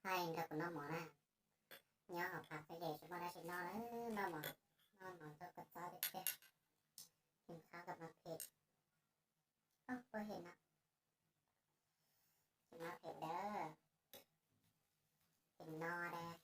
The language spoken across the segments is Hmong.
Hais nrog kuv noj mov na. Nyob hauv pas txoj ces tsis muaj dab tsi noj na, noj mov, noj mov nrog kua txob tiag tiag. Kim khab kom no phem. Oj, puas hem no. Tsis no phem dawb. Phem no dab.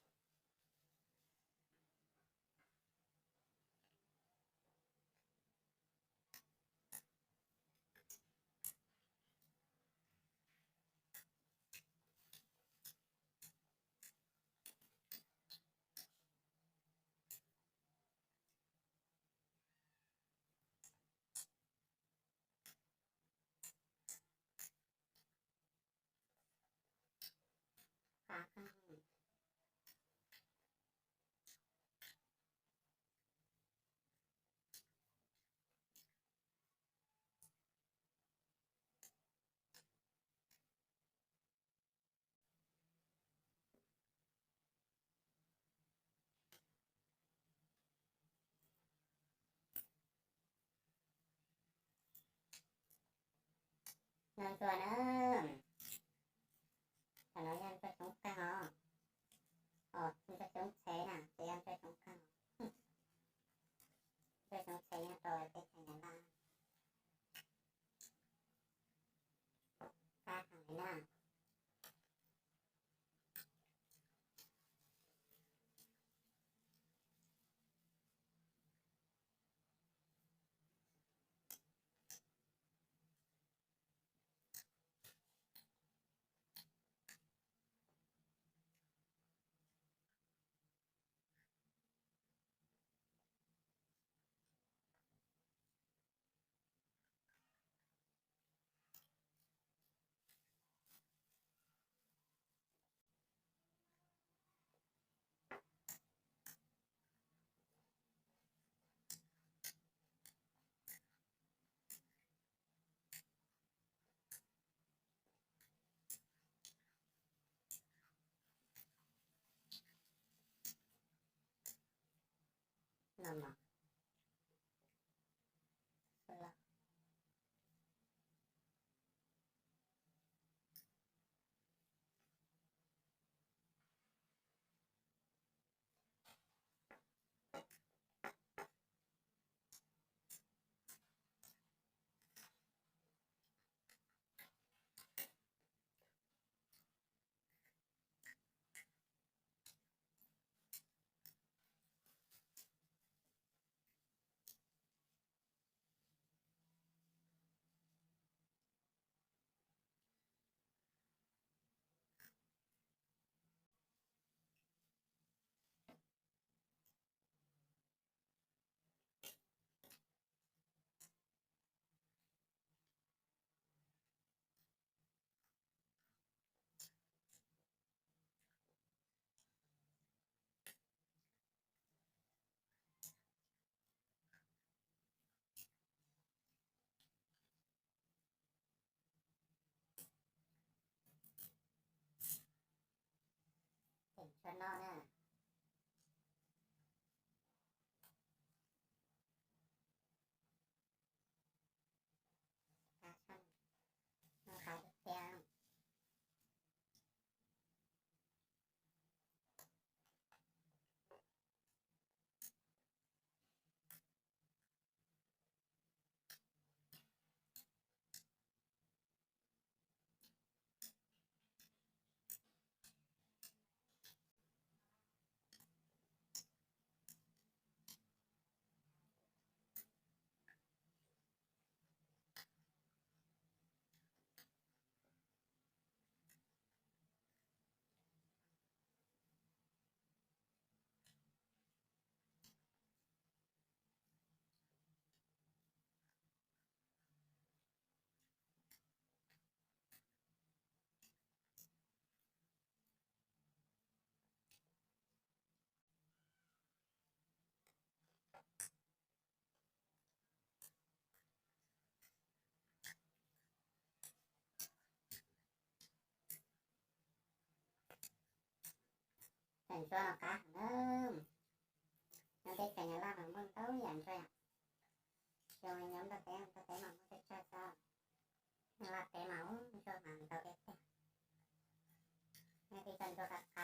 No ntsuag na. Tam no yog ntsuag xyoob kag os. Os, ntsuag xyoob txhev na, ces yog ntsuag xyoob kag. Ntsuag xyoob txhev nyob rau teb chaws Nyab Laj. Kab heev li na. No mas. Tseem tshua noj na. Noj qab tiag tiag. Tseem tshua noj qab heev na. Nyob teb chaws Nyab Laj mas muaj ntau yam ntsuag yom. Zoo li nyob Nplog teb, Nplog teb mas muaj pes tsawg xwb. Nyab Laj teb mas ub ntsuag mas ntau tiag tiag. Nyob teb chaws ntsuag qab qab.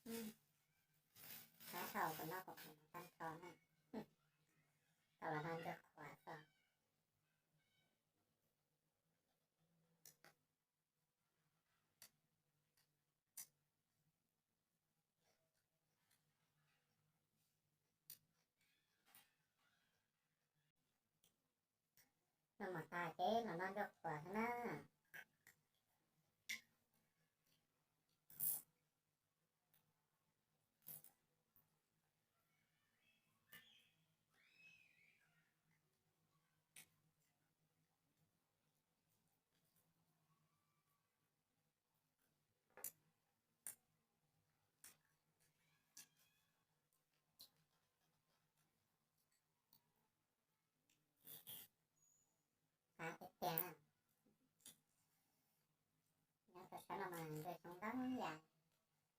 Qab dhau kuv noj kuv qhov no tag nrho na. Tau los noj ntsuag qhuav xwb. Noj mov tas ces los noj ntsuag qhuav xwb na. Qab tiag tiag. Nyob rau sab no mas ntuj xyoob ntau yam,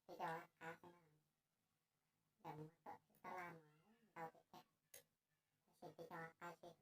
tsis tau qab xwb na. Yam mus tom txij tab laj mas ntau tiag tiag, tab sis tsis tau qab xwb.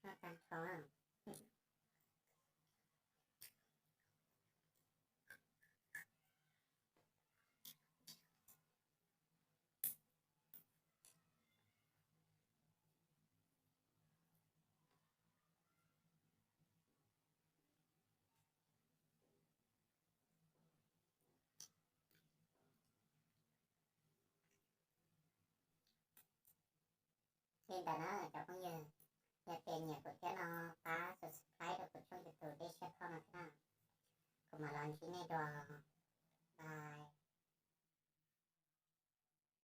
Noj tag nrho. Li ntawd na cov phooj ywg, yog tias nyiam kuv thiab no pab subscribe rau kuv tshooj YouTube Dej Siab Thoj no thiab na. Kuv mam los ntsib nej dua. Bye.